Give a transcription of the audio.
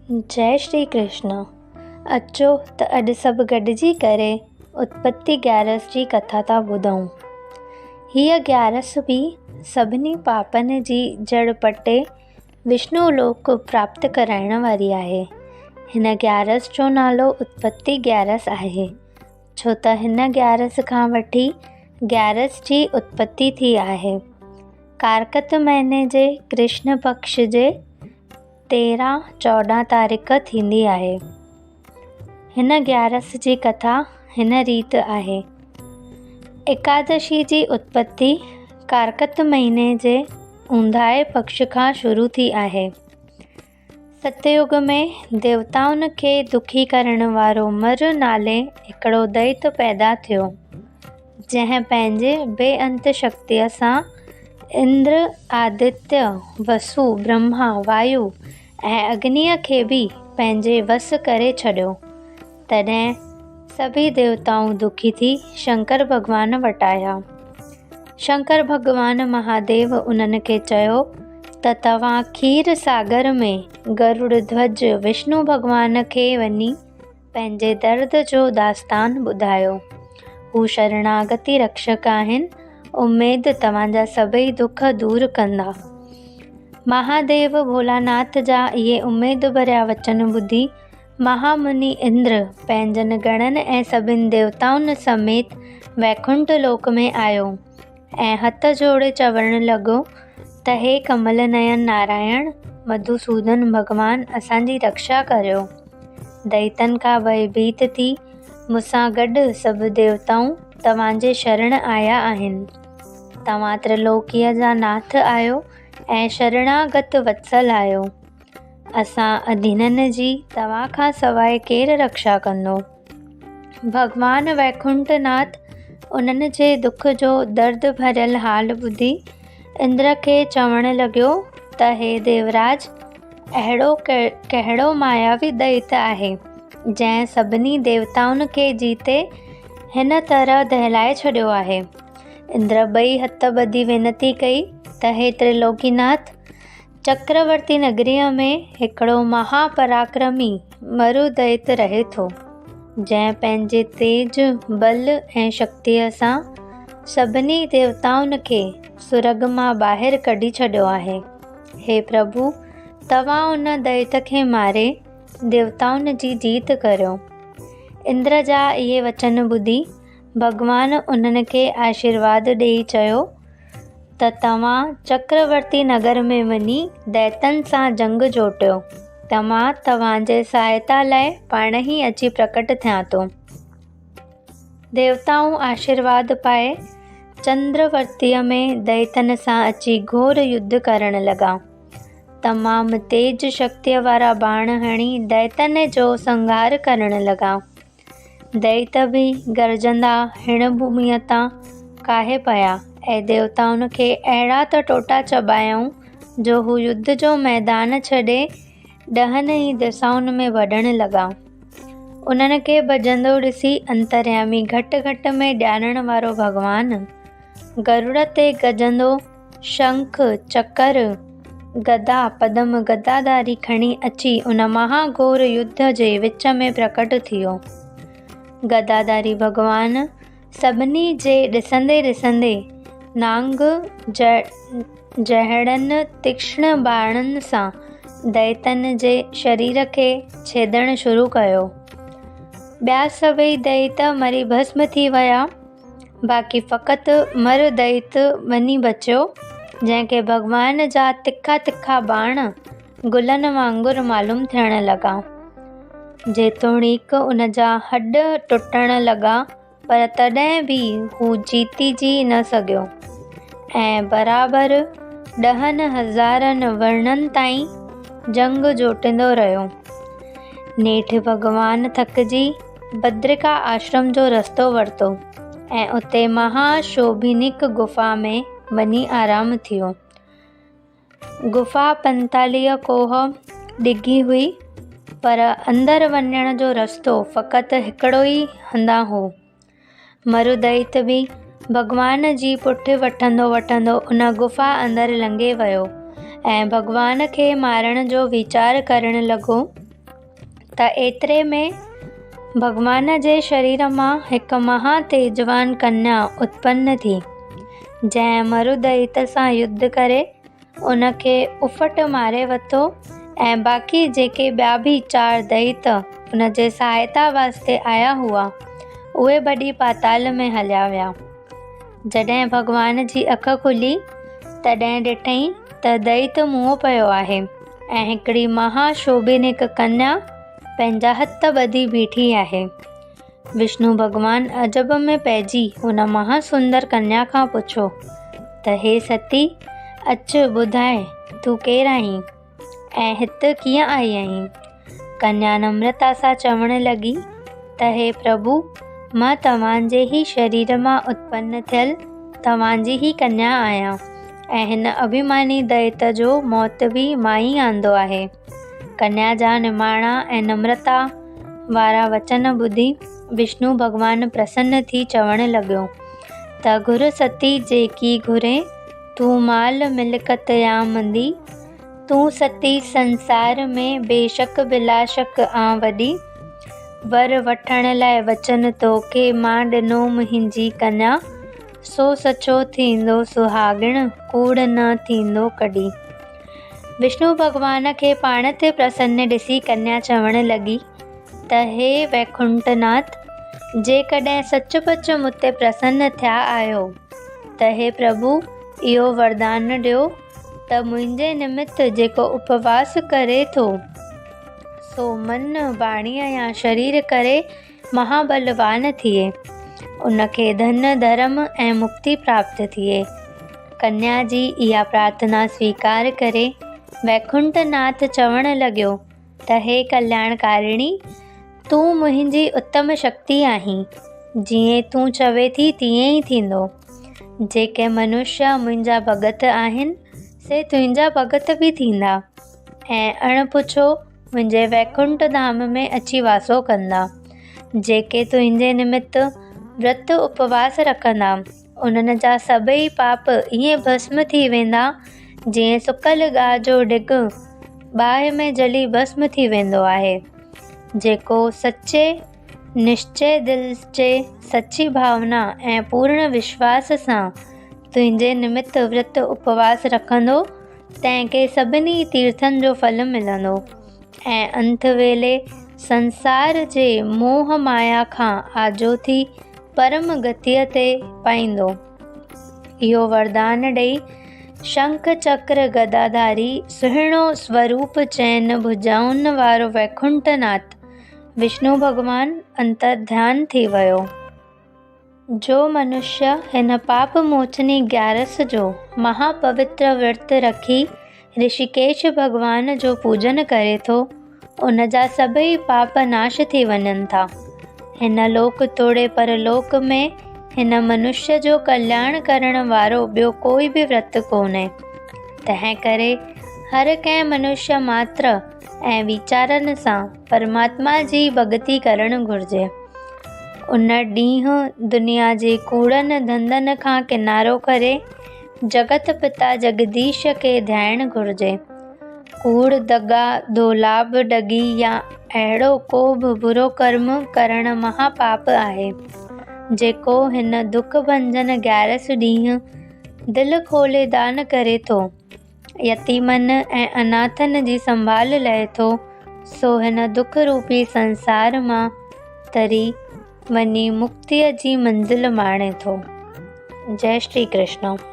جئي شري ڪرشن. اچو ته اڄ سڀ گڏجي ڪري اتپتي گيارس جي ڪٿا ٿا ٻڌون. هيء گيارس به سڀني پاپن جي جڙ پٽي وشنو لوڪ پراپت ڪرائڻ واري آهي. هن گيارس جو نالو اتپتي گيارس آهي، ڇو ته هن گيارس کان وٺي گيارس جي اتپتي ٿي آهي. ڪارڪت مهيني جي ڪرشن پڪش جي 13 14 تاريخ ٿيندي آهي. هن گيارس جي ڪٿا هن ريت آهي. ايڪادشي جي اتپتي ڪارڪت مهيني جي اونداهي پڪش کان شروع ٿي آهي. ستيوگ ۾ ديوتائن کي دکي ڪرڻ وارو مر نالي هڪڙو دئيت پيدا ٿيو. جنهن پنهنجي بي انت شڪتيء سان اندر، آدتيه، وسو، برهما، وايو ۽ اگنيء کي به پنهنجي وس ڪري ڇڏيو. تڏهن سڀيئي ديوتائون دکي ٿي شنڪر ڀڳوان وٽ آيا. شنڪر ڀڳوان مهاديو انهن کي چيو ته توهان کير ساگر ۾ گرڙ ڌوج وشنو ڀڳوان کي وڃي پنهنجي درد جو داستان ٻڌايو. هو شرڻاگتي رڪشڪ آهن، اميد توهان جا سڀئي دک دور ڪندا. مهاديو ڀولاناٿ جا اهي اميد ڀريا وچن ٻڌي مهامني اندر پنهنجن گڻن ۽ سڀن ديوتائن سميت ويڪنٺ لوڪ ۾ آيو. ۽ هٿ جوڙي چوڻ لڳو ته هي ڪمل نين نارائڻ مڌوسودن ڀڳوان اسان جي رڪشا ڪريو. دئيتن کان ڀئڀيت ٿي مون سان گڏ سڀ ديوتائون توهان جي شرڻ آيا آهن. توهان ترلوڪيء جا ناٿ آهيو ۽ شرڻاگت وتسل آهيو. اسان اڌينن جي توهان کان سواء ڪير رڪشا ڪندو؟ ڀڳوان ويڪنٺ ناٿ انهن جي دک جو درد ڀريل حال ٻڌي اندر کي چوڻ لڳيو ته هي ديوراج! اهڙو ڪهڙو ماياوي دئيت آهي، جنهن سڀني ديوتائن کي جيتي هن طرح دهلائي ڇڏيو آهي. اندر ٻئي هٿ ٻڌي وينتي ڪئي ته هي ترلوڪي ناٿ! چڪرورتي نگريء ۾ هڪڙو مها پراڪرمي مرو دئيت رهي ٿو، جنهن پنهنجي تيج، ٻل ۽ شڪتيء سان سڀني ديوتائن کي سرڳ مان ٻاهر ڪڍي ڇڏيو آهي. هي پرڀو! توهان ان دئيت کي ماري ديوتائن جي جيت ڪريو. اندر جا اهي وچن ٻڌي ڀڳوان انهن کي آشيرواد ڏيئي چيو ته توهان چڪرورتي نگر ۾ وڃي دئتن سان جنگ جوٽيو ته مان توهان جي سهائتا لاء پاڻهي اچي پرڪٽ ٿيان ٿو. ديوتائون آشيرواد پائي چندرورتيء ۾ دئتن سان اچي گهور يڌ ڪرڻ لڳا. تمام تيز شڪتيء وارا باڻ هڻي دئتن جو سنگهار ڪرڻ لڳا. دئيت به گرجندا هڻ ڀوميء تان ڪاهي پيا ۽ ديوتائن کي اهڙا ته ٽوٽا چٻايائون جو هو يڌ جو ميدان ڇڏي ڏهن ئي دسائن ۾ ڀڄڻ لڳا. انهن کي ڀڄندو ڏسي انتريامي گهٽ گهٽ ۾ ڄاڻڻ وارو ڀڳوان گرڙ تي گجندو شنک، چڪر، گدا، پدم، گداڌاري کڻي اچي ان مها گهور يڌ جي وچ ۾ پرڪٽ ٿيو. گداڌاري ڀڳوان سڀني جي ڏسندي ڏسندي نانگ جهڙن تيڪشڻ باڻن سان دئيتن جي شرير کي ڇيدڻ شروع ڪيو. ٻيا سڀئي دئيت مري ڀسم ٿي ويا. باقي فقط مر دئيت وڃي بچيو، جنهن کي ڀڳوان جا تکا تکا ٻاڻ گلن وانگر معلوم ٿيڻ لڳا. جيتوڻيڪ ان جا هڏ ٽٽڻ لڳا پر تڏهن به هو جيتجي نه سگهيو ۽ برابر ڏهن هزارن ورهين تائين جنگ جوٽيندو رهيو. نيٺ ڀڳوان ٿڪجي بدرڪا آشرم جو رستو ورتو ۽ اتي مها شوڀينڪ گفا ۾ وڃي آرام ٿيو. گفا 45 ڪوهه ڊگهي هئي، پر اندر وڃڻ جو رستو فقط هڪڙو ئي هنڌان هو. مرودئيت به ڀڳوان جي پٺ وٺندو وٺندو ان گفا اندر لنگهي ويو ۽ ڀڳوان کي مارڻ جو ويچار ڪرڻ لڳو. ته ايتري ۾ ڀڳوان جي شرير مان هڪ مها تيجوان ڪنيا اتپن ٿي، جنهن مرودئيت سان يڌ ڪري ان کي اڦٽ ماري وڌو ۽ باقي جيڪي ٻيا به چار دئيت ان جي سهائتا واسطي آيا هئا، اهي ڀڄي پاتال ۾ هليا ويا. جڏهن ڀڳوان جي اک کلي، تڏهن ڏٺئين ته دئيت مئو پيو آهي ۽ هڪڙي مها شوڀين هڪ ڪنيا پنهنجا هٿ ٻڌي بيٺي آهي. وشنو ڀڳوان عجب ۾ پئجي ان مها سندر ڪنيا کان پڇيو ته هي ستي، اچ ٻڌاء تون ڪير آهين ۽ هت ڪيئن آئي آهين؟ ڪنيا نمرتا سان چوڻ لڳي ته هي پرڀو، مان توهان جي ئي شرير مان اتپن ٿيل توهان جي ئي ڪنيا آهيان ۽ هن اڀيماني دئيت جو موت به مان ئي آندو آهي. ڪنيا جا نماڻا ۽ نمرتا وارا وچن ٻڌي وشنو ڀڳوان پرسن ٿي چوڻ لڳو ته گهر ستي جيڪي گهرين تون مال ملڪت يا مندي، تون ستي سنسار ۾ بيشڪ بلاشڪ آن وڏي، ور وٺڻ لاء وچن توکي مان ڏنو منهنجي ڪنيا، سو سچو ٿيندو سهاڳڻ ڪوڙ نه ٿيندو ڪڏهن. وشنو ڀڳوان کي پاڻ تي پرسن ڏسي ڪنيا چوڻ لڳي ته هي ويڪنٺ ناٿ! جيڪڏهن سچ پچ مون تي پرسن ٿيا آهيو ته هي پرڀو اهو وردان ڏيو ته منهنجي نمت جيڪو اپواس ڪري ٿو سو من، واڻيء يا شرير ڪري مهاٻلوان ٿئي، ان کي ڌن، ڌرم ۽ مڪتي پراپت ٿئي. ڪنيا جي اها پرارٿنا سويڪار ڪري ويڪنٺ ناٿ چوڻ لڳيو ته هي ڪلياڻڪارڻي! تون منهنجي اتم شڪتي آهين، جيئن تون چوين ٿي تيئن ئي ٿيندو. جيڪي منشيه منهنجا ڀڳت آهن، سي تنهنجا ڀڳت به ٿيندا ۽ اڻ پڇو منهنجي ويڪنٺ ڌام ۾ اچي واسو ڪندا. جيڪي تنهنجي نمت ورت اپواس رکندا، انهن جا سڀئي پاپ ائين ڀسم ٿي ويندا، جيئن سڪل گاهه جو ڍڳ باهه ۾ جلي ڀسم ٿي ويندو آهي. جيڪو سچي نشچي دل جي سچي ڀاونا ۽ پورڻ وشواس سان تنهنجي نمت ورت اپواس رکندو، تنهن کي سڀني تيرٿن جو ڦل ملندو ۽ انت ويلي سنسار جي موهه مايا کان آجو ٿي پرم گتيء تي پائيندو. اهو وردان ڏئي شنک چڪر گداڌاري سهڻو سوروپ چئن ڀجائن وارو ويڪنٺ ناٿ وشنو ڀڳوان انترڌيان ٿي ويو. جو منشيه هن پاپ موچني گيارس جو مها پوتر ورت رکي رشيڪيش ڀڳوان جو پوڄن ڪري ٿو، ان جا سڀئي پاپ ناش ٿي وڃن ٿا. هن لوڪ توڙي پرلوڪ ۾ هن منشيه جو ڪلياڻ ڪرڻ وارو ٻيو ڪوئي به ورت ڪونهي. تنهن ڪري هر ڪنهن منشيه ماتر ۽ ويچارن سان پرماتما جي ڀڳتي ڪرڻ گهرجي. ان ڏينهن دنيا جي ڪوڙن ڌنڌن کان ڪنارو ڪري جڳت پتا جڳديش کي ڌيائڻ گهرجي. ڪوڙ، دغا، دولاب، ڍڳي يا اهڙو ڪو به برو ڪرم ڪرڻ مها پاپ آهي، جيڪو هن دک ڀنجن گيارس ڏينهن دل کولي دان ڪري ٿو. يتيمن ۽ اناٿن جي سنڀال لهي ٿو، سو هن دک روپي سنسار مان تري وڃي مڪتيء جي منزل ماڻي ٿو. جئي شري ڪرشن.